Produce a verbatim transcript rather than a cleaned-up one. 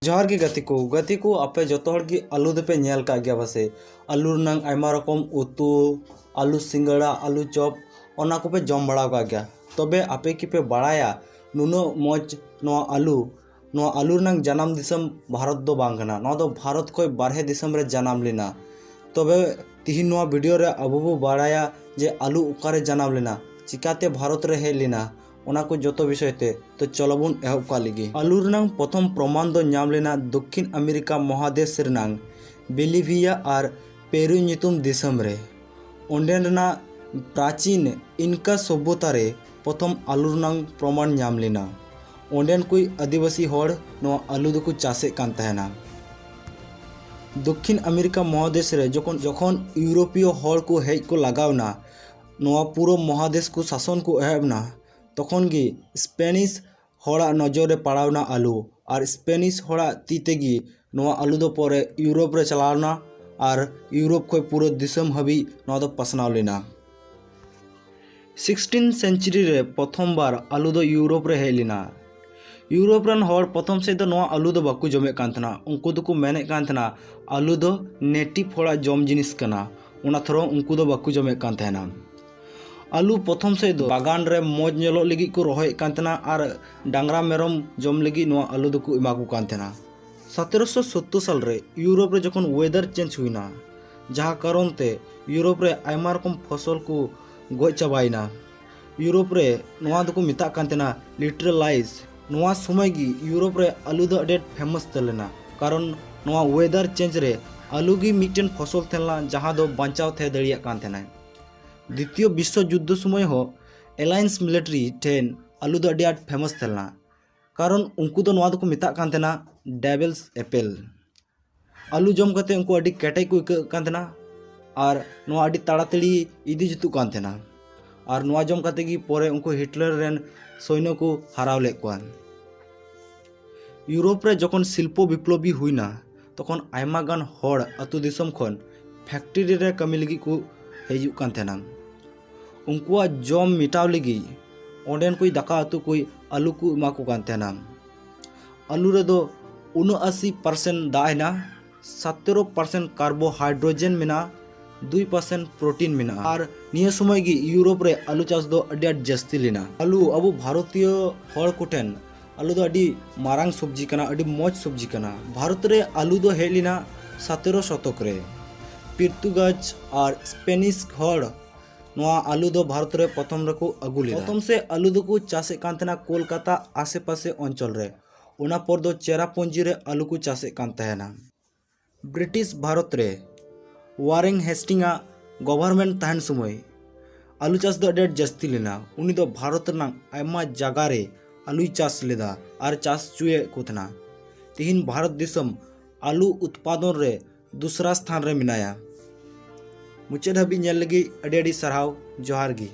ᱡᱚᱦᱟᱨ ᱜᱮ ᱜᱟᱛᱮ ᱠᱚ᱾ ᱜᱟᱛᱮ ᱠᱚ, ᱟᱯᱮ ᱡᱚᱛᱚ ᱦᱚᱲ ᱜᱮ ᱟᱹᱞᱩ ᱫᱚᱯᱮ ᱧᱮᱞ ᱠᱟᱜ ᱜᱮᱭᱟ ᱯᱟᱥᱮ? ᱟᱹᱞᱩ ᱨᱮᱱᱟᱝ ᱟᱭᱢᱟ ᱨᱚᱠᱚᱢ ᱩᱛᱩ, ᱟᱹᱞᱩ ᱥᱤᱸᱜᱟᱹᱲᱟ, ᱟᱹᱞᱩ ᱪᱚᱯ, ᱚᱱᱟ ᱠᱚᱯᱮ ᱡᱚᱢ ᱵᱟᱲᱟ ᱟᱠᱟᱫ ᱜᱮᱭᱟ᱾ ᱛᱚᱵᱮ ᱟᱯᱮ ᱠᱤᱯᱮ ᱵᱟᱲᱟᱭᱟ ᱱᱩᱱᱟᱹᱜ ᱢᱚᱡᱽ ᱱᱚᱣᱟ ᱟᱹᱞᱩ, ᱱᱚᱣᱟ ᱟᱹᱞᱩ ᱨᱮᱱᱟᱝ ᱡᱟᱱᱟᱢ ᱫᱤᱥᱚᱢ ᱵᱷᱟᱨᱚᱛ ᱫᱚ ᱵᱟᱝ ᱠᱟᱱᱟ, ᱱᱚᱣᱟ ᱫᱚ ᱵᱷᱟᱨᱚᱛ ᱠᱷᱚᱱ ᱵᱟᱨᱦᱮ ᱫᱤᱥᱚᱢ ᱨᱮ ᱡᱟᱱᱟᱢ ᱞᱮᱱᱟ᱾ ᱛᱚᱵᱮ ᱛᱤᱦᱤᱧ ᱱᱚᱣᱟ ᱵᱷᱤᱰᱤᱭᱳ ᱨᱮ ᱟᱵᱚ ᱵᱚ ᱵᱟᱲᱟᱭᱟ ᱡᱮ ᱟᱹᱞᱩ ᱚᱠᱟᱨᱮ ᱡᱟᱱᱟᱢ ᱞᱮᱱᱟ, ᱪᱤᱠᱟᱛᱮ ᱵᱷᱟᱨᱚᱛ ᱨᱮ ᱦᱮᱡ ᱞᱮᱱᱟ, ᱚᱱᱟ ᱠᱚ ᱡᱚᱛᱚ ᱵᱤᱥᱚᱭ ᱛᱮ᱾ ᱛᱚ ᱪᱚᱞᱚ ᱵᱚᱱ ᱮᱦᱚᱵ ᱠᱟᱜ ᱞᱮᱜᱮ᱾ ᱟᱹᱞᱩ ᱨᱮᱱᱟᱝ ᱯᱨᱚᱛᱷᱚᱢ ᱯᱨᱚᱢᱟᱱ ᱫᱚ ᱧᱟᱢ ᱞᱮᱱᱟ ᱫᱚᱠᱠᱷᱤᱱ ᱟᱢᱮᱨᱤᱠᱟ ᱢᱚᱦᱟᱫᱮᱥ ᱨᱮᱱᱟᱝ ᱵᱮᱞᱤᱵᱷᱤᱭᱟ ᱟᱨ ᱯᱮᱨᱩ ᱧᱩᱛᱩᱢ ᱫᱤᱥᱚᱢ ᱨᱮ᱾ ᱚᱸᱰᱮᱱ ᱨᱮᱱᱟᱜ ᱯᱨᱟᱪᱤᱱ ᱤᱱᱠᱟ ᱥᱚᱵᱷᱚᱛᱟ ᱨᱮ ᱯᱨᱚᱛᱷᱚᱢ ᱟᱹᱞᱩ ᱨᱮᱱᱟᱝ ᱯᱨᱚᱢᱟᱱ ᱧᱟᱢ ᱞᱮᱱᱟ᱾ ᱚᱸᱰᱮᱱ ᱠᱚ ᱟᱹᱫᱤᱵᱟᱹᱥᱤ ᱦᱚᱲ ᱱᱚᱣᱟ ᱟᱹᱞᱩ ᱫᱚᱠᱚ ᱪᱟᱥᱮᱫ ᱠᱟᱱ ᱛᱟᱦᱮᱱᱟ᱾ ᱫᱚᱠᱠᱷᱤᱱ ᱟᱢᱮᱨᱤᱠᱟ ᱢᱚᱦᱟᱫᱮᱥ ᱨᱮ ᱡᱚᱠᱷᱚᱱ, ᱡᱚᱠᱷᱚᱱ ᱤᱭᱩᱨᱳᱯᱤᱭᱚ ᱦᱚᱲ ᱠᱚ ᱦᱮᱡ ᱠᱚ ᱞᱟᱜᱟᱣ ᱮᱱᱟ, ᱱᱚᱣᱟ ᱯᱩᱨᱟᱹ ᱢᱚᱦᱟᱫᱮᱥ ᱠᱚ ᱥᱟᱥᱚᱱ ᱠᱚ ᱮᱦᱚᱵ ᱮᱱᱟ, ᱛᱚᱠᱷᱚᱱ ᱜᱮ ᱥᱯᱮᱱᱤᱥ ᱦᱚᱲᱟᱜ ᱱᱚᱡᱚᱨ ᱨᱮ ᱯᱟᱲᱟᱣ ᱮᱱᱟ ᱟᱹᱞᱩ᱾ ᱟᱨ ᱥᱯᱮᱱᱤᱥ ᱦᱚᱲᱟᱜ ᱛᱤ ᱛᱮᱜᱮ ᱱᱚᱣᱟ ᱟᱹᱞᱩ ᱫᱚ ᱯᱚᱨᱮ ᱤᱭᱩᱨᱳᱯ ᱨᱮ ᱪᱟᱞᱟᱣ ᱮᱱᱟ ᱟᱨ ᱤᱭᱩᱨᱳᱯ ᱠᱷᱚᱱ ᱯᱩᱨᱟᱹ ᱫᱤᱥᱚᱢ ᱦᱟᱹᱵᱤᱡ ᱱᱚᱣᱟ ᱫᱚ ᱯᱟᱥᱱᱟᱣ ᱞᱮᱱᱟ᱾ ᱥᱤᱠᱥᱴᱤᱱ ᱥᱮᱱᱪᱩᱨᱤ ᱨᱮ ᱯᱨᱚᱛᱷᱚᱢ ᱵᱟᱨ ᱟᱹᱞᱩ ᱫᱚ ᱤᱭᱩᱨᱳᱯ ᱨᱮ ᱦᱮᱡ ᱞᱮᱱᱟ᱾ ᱤᱭᱩᱨᱳᱯ ᱨᱮᱱ ᱦᱚᱲ ᱯᱨᱚᱛᱷᱚᱢ ᱥᱮᱫ ᱫᱚ ᱱᱚᱣᱟ ᱟᱹᱞᱩ ᱫᱚ ᱵᱟᱠᱚ ᱡᱚᱢᱮᱫ ᱠᱟᱱ ᱛᱟᱦᱮᱱᱟ᱾ ᱩᱱᱠᱩ ᱫᱚᱠᱚ ᱢᱮᱱᱮᱫ ᱠᱟᱱ ᱛᱟᱦᱮᱱᱟ ᱟᱹᱞᱩ ᱫᱚ ᱱᱮᱴᱤᱵᱷ ᱦᱚᱲᱟᱜ ᱡᱚᱢ ᱡᱤᱱᱤᱥ ᱠᱟᱱᱟ, ᱚᱱᱟ ᱛᱷᱚᱨᱚᱝ ᱩᱱᱠᱩ ᱫᱚ ᱵᱟᱠᱚ ᱡᱚᱢᱮᱫ ᱠᱟᱱ ᱛᱟᱦᱮᱱᱟ᱾ ᱟᱹᱞᱩ ᱯᱨᱚᱛᱷᱚᱢ ᱥᱮᱫ ᱫᱚ ᱵᱟᱜᱟᱱ ᱨᱮ ᱢᱚᱡᱽ ᱧᱮᱞᱚᱜ ᱞᱟᱹᱜᱤᱫ ᱠᱚ ᱨᱚᱦᱚᱭᱮᱫ ᱠᱟᱱ ᱛᱟᱦᱮᱱᱟ ᱟᱨ ᱰᱟᱝᱨᱟ ᱢᱮᱨᱚᱢ ᱡᱚᱢ ᱞᱟᱹᱜᱤᱫ ᱱᱚᱣᱟ ᱟᱹᱞᱩ ᱫᱚᱠᱚ ᱮᱢᱟ ᱠᱚ ᱠᱟᱱ ᱛᱟᱦᱮᱱᱟ᱾ ᱥᱚᱛᱮᱨᱚᱥᱚ ᱥᱳᱛᱛᱳᱨ ᱥᱟᱞ ᱨᱮ ᱤᱭᱩᱨᱳᱯ ᱨᱮ ᱡᱚᱠᱷᱚᱱ ᱣᱮᱫᱟᱨ ᱪᱮᱧᱡᱽ ᱦᱩᱭᱱᱟ, ᱡᱟᱦᱟᱸ ᱠᱟᱨᱚᱱ ᱛᱮ ᱤᱭᱩᱨᱳᱯ ᱨᱮ ᱟᱭᱢᱟ ᱨᱚᱠᱚᱢ ᱯᱷᱚᱥᱚᱞ ᱠᱚ ᱜᱚᱡ ᱪᱟᱵᱟᱭᱮᱱᱟ, ᱤᱭᱩᱨᱳᱯ ᱨᱮ ᱱᱚᱣᱟ ᱫᱚᱠᱚ ᱢᱮᱛᱟᱜ ᱠᱟᱱ ᱛᱟᱦᱮᱱᱟ ᱞᱤᱴᱨᱟᱞᱟᱭᱤᱥ᱾ ᱱᱚᱣᱟ ᱥᱚᱢᱚᱭ ᱜᱮ ᱤᱭᱩᱨᱳᱯ ᱨᱮ ᱟᱹᱞᱩ ᱫᱚ ᱟᱹᱰᱤ ᱟᱸᱴ ᱯᱷᱮᱢᱟᱥ ᱩᱛᱟᱹᱨ ᱞᱮᱱᱟ, ᱠᱟᱨᱚᱱ ᱱᱚᱣᱟ ᱣᱮᱫᱟᱨ ᱪᱮᱧᱡᱽ ᱨᱮ ᱟᱹᱞᱩ ᱜᱮ ᱢᱤᱫᱴᱮᱱ ᱯᱷᱚᱥᱚᱞ ᱛᱟᱦᱮᱸ ᱞᱮᱱᱟ ᱡᱟᱦᱟᱸ ᱫᱚ ᱵᱟᱧᱪᱟᱣ ᱛᱟᱦᱮᱸ ᱫᱟᱲᱮᱭᱟᱜ ᱠᱟᱱ ᱛᱟᱦᱮᱱᱟᱭ᱾ ᱫᱤᱛᱤᱭᱚ ᱵᱤᱥᱥᱚ ᱡᱩᱫᱽᱫᱷᱚ ᱥᱚᱢᱚᱭ ᱦᱚᱸ ᱮᱞᱟᱭᱮᱱᱥ ᱢᱤᱞᱤᱴᱟᱨᱤ ᱴᱷᱮᱱ ᱟᱹᱞᱩ ᱫᱚ ᱟᱹᱰᱤ ᱟᱸᱴ ᱯᱷᱮᱢᱟᱥ ᱛᱟᱦᱮᱸ ᱞᱮᱱᱟ, ᱠᱟᱨᱚᱱ ᱩᱱᱠᱩ ᱫᱚ ᱱᱚᱣᱟ ᱫᱚᱠᱚ ᱢᱮᱛᱟᱜ ᱠᱟᱱ ᱛᱟᱦᱮᱱᱟ ᱰᱮᱵᱮᱞᱥ ᱮᱯᱮᱞ᱾ ᱟᱹᱞᱩ ᱡᱚᱢ ᱠᱟᱛᱮ ᱩᱱᱠᱩ ᱟᱹᱰᱤ ᱠᱮᱴᱮᱡ ᱠᱚ ᱟᱹᱭᱠᱟᱹᱜ ᱠᱟᱱ ᱛᱟᱦᱮᱱᱟ ᱟᱨ ᱱᱚᱣᱟ ᱟᱹᱰᱤ ᱛᱟᱲᱟᱛᱟᱲᱤ ᱤᱫᱤ ᱡᱩᱛᱩᱜ ᱠᱟᱱ ᱛᱟᱦᱮᱱᱟ᱾ ᱟᱨ ᱱᱚᱣᱟ ᱡᱚᱢ ᱠᱟᱛᱮ ᱜᱮ ᱯᱚᱨᱮ ᱩᱱᱠᱩ ᱦᱤᱴᱞᱟᱨ ᱨᱮᱱ ᱥᱚᱭᱱᱚ ᱠᱚ ᱦᱟᱨᱟᱣ ᱞᱮᱫ ᱠᱚᱣᱟ᱾ ᱤᱭᱩᱨᱳᱯ ᱨᱮ ᱡᱚᱠᱷᱚᱱ ᱥᱤᱞᱯᱚ ᱵᱤᱯᱞᱚᱵᱤ ᱦᱩᱭᱱᱟ, ᱛᱚᱠᱷᱚᱱ ᱟᱭᱢᱟ ᱜᱟᱱ ᱦᱚᱲ ᱟᱹᱛᱩ ᱫᱤᱥᱚᱢ ᱠᱷᱚᱱ ᱯᱷᱮᱠᱴᱨᱤ ᱨᱮ ᱠᱟᱹᱢᱤ ᱞᱟᱹᱜᱤᱫ ᱠᱚ ᱦᱤᱡᱩᱜ ᱠᱟᱱ ᱛᱟᱦᱮᱱᱟ᱾ ᱩᱱᱠᱩᱣᱟᱜ ᱡᱚᱢ ᱢᱮᱴᱟᱣ ᱞᱟᱹᱜᱤᱫ ᱚᱸᱰᱮᱱ ᱠᱚ ᱫᱟᱠᱟ ᱩᱛᱩ ᱠᱚ ᱟᱹᱞᱩ ᱠᱚ ᱮᱢᱟ ᱠᱚ ᱠᱟᱱ ᱛᱟᱦᱮᱱᱟ᱾ ᱟᱹᱞᱩ ᱨᱮᱫᱚ ᱩᱱᱟᱹᱥᱤ ᱯᱟᱨᱥᱮᱱᱴ ᱫᱟᱜ ᱦᱮᱱᱟᱜᱼᱟ, ᱥᱟᱛᱮᱨᱚ ᱯᱟᱨᱥᱮᱱᱴ ᱠᱟᱨᱵᱳᱦᱟᱭᱰᱨᱳᱡᱮᱱ ᱢᱮᱱᱟᱜᱼᱟ, ᱫᱩᱭ ᱯᱟᱨᱥᱮᱱᱴ ᱯᱨᱳᱴᱤᱱ ᱢᱮᱱᱟᱜᱼᱟ᱾ ᱟᱨ ᱱᱤᱭᱟᱹ ᱥᱚᱢᱚᱭ ᱜᱮ ᱤᱭᱩᱨᱳᱯ ᱨᱮ ᱟᱹᱞᱩ ᱪᱟᱥ ᱫᱚ ᱟᱹᱰᱤ ᱟᱸᱴ ᱡᱟᱹᱥᱛᱤ ᱞᱮᱱᱟ᱾ ᱟᱹᱞᱩ ᱟᱵᱚ ᱵᱷᱟᱨᱚᱛᱤᱭᱚ ᱦᱚᱲ ᱠᱚᱴᱷᱮᱱ ᱟᱹᱞᱩ ᱫᱚ ᱟᱹᱰᱤ ᱢᱟᱨᱟᱝ ᱥᱚᱵᱽᱡᱤ ᱠᱟᱱᱟ, ᱟᱹᱰᱤ ᱢᱚᱡᱽ ᱥᱚᱵᱽᱡᱤ ᱠᱟᱱᱟ᱾ ᱵᱷᱟᱨᱚᱛ ᱨᱮ ᱟᱹᱞᱩ ᱫᱚ ᱦᱮᱡ ᱞᱮᱱᱟ ᱥᱟᱛᱮᱨᱚ ᱥᱚᱛᱚᱠ ᱨᱮ᱾ ᱯᱤᱨᱛᱩᱜᱟᱡᱽ ᱟᱨ ᱥᱯᱮᱱᱤᱥ ᱦᱚᱲ ᱱᱚᱣᱟ ᱟᱹᱞᱩ ᱫᱚ ᱵᱷᱟᱨᱚᱛ ᱨᱮ ᱯᱨᱚᱛᱷᱚᱢ ᱨᱮᱠᱚ ᱟᱹᱜᱩ ᱞᱮᱫᱟ᱾ ᱯᱨᱚᱛᱷᱚᱢ ᱥᱮ ᱟᱹᱞᱩ ᱫᱚᱠᱚ ᱪᱟᱥᱮᱫ ᱠᱟᱱ ᱛᱟᱦᱮᱱᱟ ᱠᱳᱞᱠᱟᱛᱟ ᱟᱥᱮ ᱯᱟᱥᱮ ᱚᱧᱪᱚᱞ ᱨᱮ᱾ ᱚᱱᱟ ᱯᱚᱨ ᱫᱚ ᱪᱮᱨᱟᱯᱩᱸᱡᱤ ᱨᱮ ᱟᱹᱞᱩ ᱠᱚ ᱪᱟᱥᱮᱫ ᱠᱟᱱ ᱛᱟᱦᱮᱱᱟ᱾ ᱵᱨᱤᱴᱤᱥ ᱵᱷᱟᱨᱚᱛ ᱨᱮ ᱣᱟᱨᱮᱱ ᱦᱮᱥᱴᱤᱝ ᱟᱜ ᱜᱚᱵᱷᱚᱨᱱᱢᱮᱱᱴ ᱛᱟᱦᱮᱱ ᱥᱚᱢᱚᱭ ᱟᱹᱞᱩ ᱪᱟᱥ ᱫᱚ ᱟᱹᱰᱤ ᱟᱸᱴ ᱡᱟᱹᱥᱛᱤ ᱞᱮᱱᱟ᱾ ᱩᱱᱤ ᱫᱚ ᱵᱷᱟᱨᱚᱛ ᱨᱮᱱᱟᱜ ᱟᱭᱢᱟ ᱡᱟᱭᱜᱟ ᱨᱮ ᱟᱹᱞᱩᱭ ᱪᱟᱥ ᱞᱮᱫᱟ ᱟᱨ ᱪᱟᱥ ᱦᱚᱪᱚᱭᱮᱫ ᱠᱚ ᱛᱟᱦᱮᱱᱟ᱾ ᱛᱮᱦᱮᱧ ᱵᱷᱟᱨᱚᱛ ᱫᱤᱥᱚᱢ ᱟᱹᱞᱩ ᱩᱛᱯᱟᱫᱚᱱ ᱨᱮ ᱫᱩᱥᱨᱟ ᱥᱛᱷᱟᱱ ᱨᱮ ᱢᱮᱱᱟᱭᱟ᱾ ᱢᱩᱪᱟᱹᱫ ᱦᱟᱹᱵᱤᱡ ᱧᱮᱞ ᱞᱟᱹᱜᱤᱫ ᱟᱹᱰᱤ ᱟᱹᱰᱤ ᱥᱟᱨᱦᱟᱣ᱾ ᱡᱚᱦᱟᱨ ᱜᱮ᱾